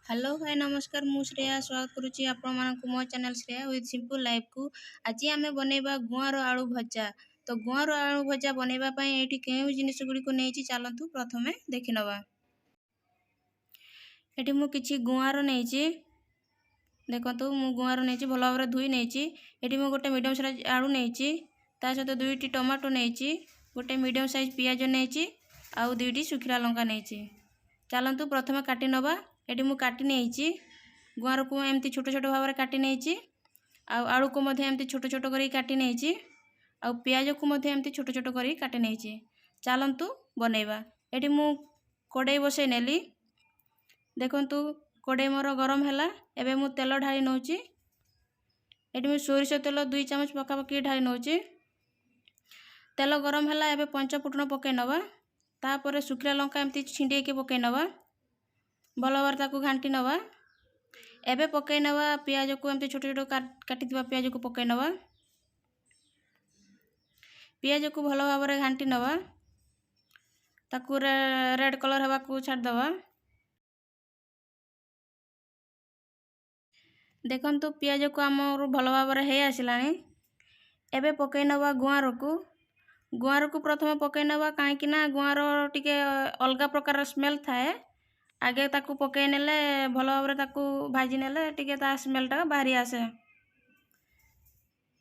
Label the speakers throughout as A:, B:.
A: Hello hi, ନମସ୍କାର। ମୁଁ ଶ୍ରେୟା, ସ୍ୱାଗତ କରୁଛି ଆପଣମାନଙ୍କୁ ମୋ ଚ୍ୟାନେଲ୍ ଶ୍ରେୟା ୱିଥ୍ ସିମ୍ପଲ୍ ଲାଇଫ୍କୁ। ଆଜି ଆମେ ବନେଇବା ଗୁଆଁର ଆଳୁ ଭଜା। ତ ଗୁଆଁର ଆଳୁ ଭଜା ବନେଇବା ପାଇଁ ଏଇଠି କେଉଁ ଜିନିଷ ଗୁଡ଼ିକୁ ନେଇଛି, ଚାଲନ୍ତୁ ପ୍ରଥମେ ଦେଖିନେବା। ଏଠି ମୁଁ କିଛି ଗୁଆଁର ନେଇଛି। ଦେଖନ୍ତୁ, ମୁଁ ଗୁଆଁର ନେଇଛି, ଭଲ ଭାବରେ ଧୋଇ ନେଇଛି। ଏଠି ମୁଁ ଗୋଟେ ମିଡ଼ିୟମ୍ ସାଇଜ୍ ଆଳୁ ନେଇଛି, ତା ସହିତ ଦୁଇଟି ଟମାଟୋ ନେଇଛି, ଗୋଟେ ମିଡ଼ିୟମ୍ ସାଇଜ୍ ପିଆଜ ନେଇଛି ଆଉ ଦୁଇଟି ଶୁଖିଲା ଲଙ୍କା ନେଇଛି। ଚାଲନ୍ତୁ ପ୍ରଥମେ କାଟି ନେବା। ଏଠି ମୁଁ କାଟି ନେଇଛି। ଗୁଆଁରକୁ ଏମିତି ଛୋଟ ଛୋଟ ଭାବରେ କାଟି ନେଇଛି ଆଉ ଆଳୁକୁ ମଧ୍ୟ ଏମିତି ଛୋଟ ଛୋଟ କରିକି କାଟି ନେଇଛି ଆଉ ପିଆଜକୁ ମଧ୍ୟ ଏମିତି ଛୋଟ ଛୋଟ କରିକି କାଟି ନେଇଛି। ଚାଲନ୍ତୁ ବନେଇବା। ଏଠି ମୁଁ କଡ଼େଇ ବସେଇ ନେଲି। ଦେଖନ୍ତୁ, କଡ଼େଇ ମୋର ଗରମ ହେଲା। ଏବେ ମୁଁ ତେଲ ଢାଳି ନେଉଛି। ଏଠି ମୁଁ ସୋରିଷ ତେଲ 2 ଚାମଚ ପାଖାପାଖି ଢାଳି ନେଉଛି। ତେଲ ଗରମ ହେଲା। ଏବେ ପଞ୍ଚ ଫୁଟଣ ପକାଇ ନେବା। ତାପରେ ଶୁଖିଲା ଲଙ୍କା ଏମିତି ଛିଣ୍ଡେଇକି ପକାଇ ନେବା। ଭଲ ଭାବରେ ତାକୁ ଘାଣ୍ଟି ନେବା। ଏବେ ପକାଇ ନେବା ପିଆଜକୁ। ଏମିତି ଛୋଟ ଛୋଟ କାଟିଥିବା ପିଆଜକୁ ପକାଇ ନେବା। ପିଆଜକୁ ଭଲ ଭାବରେ ଘାଣ୍ଟି ନେବା। ତାକୁ ରେଡ଼୍ କଲର୍ ହେବାକୁ ଛାଡ଼ିଦେବା। ଦେଖନ୍ତୁ, ପିଆଜକୁ ଆମର ଭଲ ଭାବରେ ହେଇ ଆସିଲାଣି। ଏବେ ପକାଇ ନେବା ଗୁଆଁରକୁ। ଗୁଆଁରକୁ ପ୍ରଥମେ ପକାଇ ନେବା, କାହିଁକି ନା ଗୁଆଁର ଟିକେ ଅଲଗା ପ୍ରକାରର ସ୍ମେଲ୍ ଥାଏ। ଆଗେ ତାକୁ ପକାଇ ନେଲେ, ଭଲ ଭାବରେ ତାକୁ ଭାଜି ନେଲେ ଟିକେ ତା ସ୍ମେଲ୍ଟା ବାହାରି ଆସେ।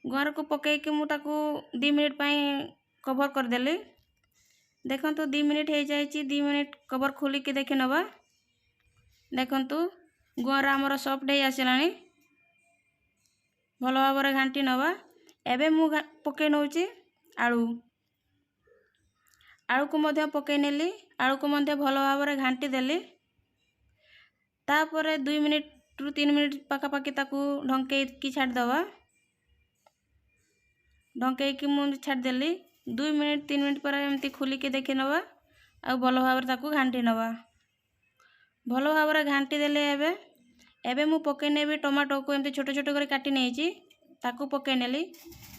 A: ଗୁଆଁରକୁ ପକାଇକି ମୁଁ ତାକୁ 2 ମିନିଟ୍ ପାଇଁ କଭର୍ କରିଦେଲି। ଦେଖନ୍ତୁ, 2 ମିନିଟ୍ ହେଇଯାଇଛି। 2 ମିନିଟ୍ କଭର୍ ଖୋଲିକି ଦେଖି ନେବା। ଦେଖନ୍ତୁ, ଗୁଆଁର ଆମର ସଫ୍ଟ ହେଇ ଆସିଲାଣି। ଭଲ ଭାବରେ ଘାଣ୍ଟି ନେବା। ଏବେ ମୁଁ ପକାଇ ନେଉଛି ଆଳୁ। ଆଳୁକୁ ମଧ୍ୟ ପକାଇ ନେଲି। ଆଳୁକୁ ମଧ୍ୟ ଭଲ ଭାବରେ ଘାଣ୍ଟି ଦେଲି। ତାପରେ 2 ମିନିଟ୍ରୁ 3 ମିନିଟ୍ ପାଖାପାଖି ତାକୁ ଢଙ୍କେଇକି ଛାଡ଼ିଦେବା। ଢଙ୍କେଇକି ମୁଁ ଛାଡ଼ିଦେଲି। 2 ମିନିଟ୍ 3 ମିନିଟ୍ ପରେ ଏମିତି ଖୋଲିକି ଦେଖି ନେବା ଆଉ ଭଲ ଭାବରେ ତାକୁ ଘାଣ୍ଟି ନେବା। ଭଲ ଭାବରେ ଘାଣ୍ଟି ଦେଲେ। ଏବେ ମୁଁ ପକାଇ ନେବି ଟମାଟୋକୁ। ଏମିତି ଛୋଟ ଛୋଟ କରି କାଟି ନେଇଛି, ତାକୁ ପକାଇ ନେଲି।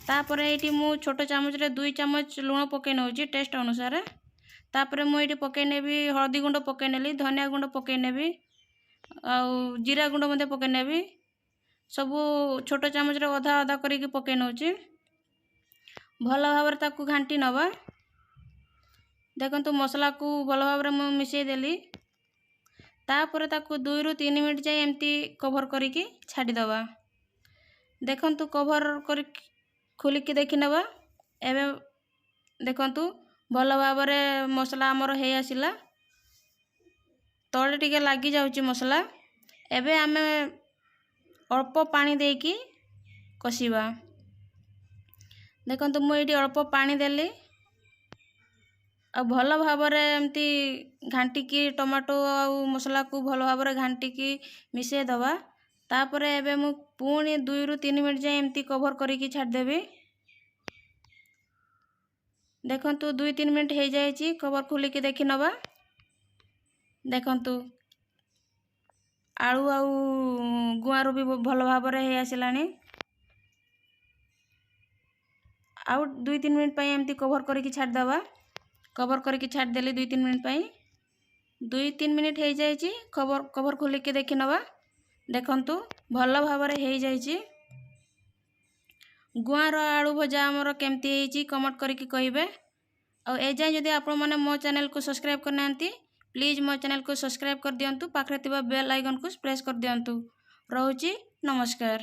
A: ତାପରେ ଏଇଠି ମୁଁ ଛୋଟ ଚାମଚରେ 2 ଚାମଚ ଲୁଣ ପକାଇ ନେଉଛି ଟେଷ୍ଟ ଅନୁସାରେ। ତାପରେ ମୁଁ ଏଇଠି ପକାଇ ନେବି ହଳଦୀ ଗୁଣ୍ଡ ପକାଇ ନେଲି, ଧନିଆ ଗୁଣ୍ଡ ପକାଇ ନେବି ଆଉ ଜିରା ଗୁଣ୍ଡ ମଧ୍ୟ ପକାଇ ନେବି। ସବୁ ଛୋଟ ଚାମଚରେ ଅଧା ଅଧା କରିକି ପକାଇ ନେଉଛି। ଭଲ ଭାବରେ ତାକୁ ଘାଣ୍ଟି ନେବା। ଦେଖନ୍ତୁ, ମସଲାକୁ ଭଲ ଭାବରେ ମୁଁ ମିଶାଇ ଦେଲି। ତାପରେ ତାକୁ 2ରୁ 3 ମିନିଟ୍ ଯାଏ ଏମିତି କଭର୍ କରିକି ଛାଡ଼ିଦେବା। ଦେଖନ୍ତୁ, କଭର୍ କରିକି ଖୋଲିକି ଦେଖିନେବା। ଏବେ ଦେଖନ୍ତୁ, ଭଲ ଭାବରେ ମସଲା ଆମର ହେଇ ଆସିଲା। ତଳେ ଟିକେ ଲାଗିଯାଉଛି ମସଲା। ଏବେ ଆମେ ଅଳ୍ପ ପାଣି ଦେଇକି କଷିବା। ଦେଖନ୍ତୁ, ମୁଁ ଏଇଠି ଅଳ୍ପ ପାଣି ଦେଲି ଆଉ ଭଲ ଭାବରେ ଏମିତି ଘାଣ୍ଟିକି, ଟମାଟୋ ଆଉ ମସଲାକୁ ଭଲ ଭାବରେ ଘାଣ୍ଟିକି ମିଶାଇ ଦେବା। ତାପରେ ଏବେ ମୁଁ ପୁଣି 2ରୁ 3 ମିନିଟ୍ ଯାଏଁ ଏମିତି କଭର୍ କରିକି ଛାଡ଼ିଦେବି। ଦେଖନ୍ତୁ, 2-3 ମିନିଟ୍ ହେଇଯାଇଛି। କଭର୍ ଖୋଲିକି ଦେଖି ନେବା। ଦେଖନ୍ତୁ, ଆଳୁ ଆଉ ଗୁଆଁର ବି ଭଲ ଭାବରେ ହେଇ ଆସିଲାଣି। ଆଉ 2-3 ମିନିଟ୍ ପାଇଁ ଏମିତି କଭର୍ କରିକି ଛାଡ଼ିଦେବା। କଭର୍ କରିକି ଛାଡ଼ିଦେଲି 2-3 ମିନିଟ୍ ପାଇଁ। 2-3 ମିନିଟ୍ ହେଇଯାଇଛି। କଭର୍ ଖୋଲିକି ଦେଖି ନେବା। ଦେଖନ୍ତୁ, ଭଲ ଭାବରେ ହେଇଯାଇଛି। ଗୁଆଁର ଆଳୁ ଭଜା ଆମର କେମିତି ହେଇଛି, କମେଣ୍ଟ କରିକି କହିବେ। ଆଉ ଏଯାଏଁ ଯଦି ଆପଣମାନେ ମୋ ଚ୍ୟାନେଲକୁ ସବସ୍କ୍ରାଇବ୍ କରିନାହାନ୍ତି, ପ୍ଲିଜ୍ ମୋ ଚ୍ୟାନେଲକୁ ସବସ୍କ୍ରାଇବ୍ କରିଦିଅନ୍ତୁ। ପାଖରେ ଥିବା ବେଲ୍ ଆଇକନ୍କୁ ପ୍ରେସ୍ କରିଦିଅନ୍ତୁ। ରହୁଛି, ନମସ୍କାର।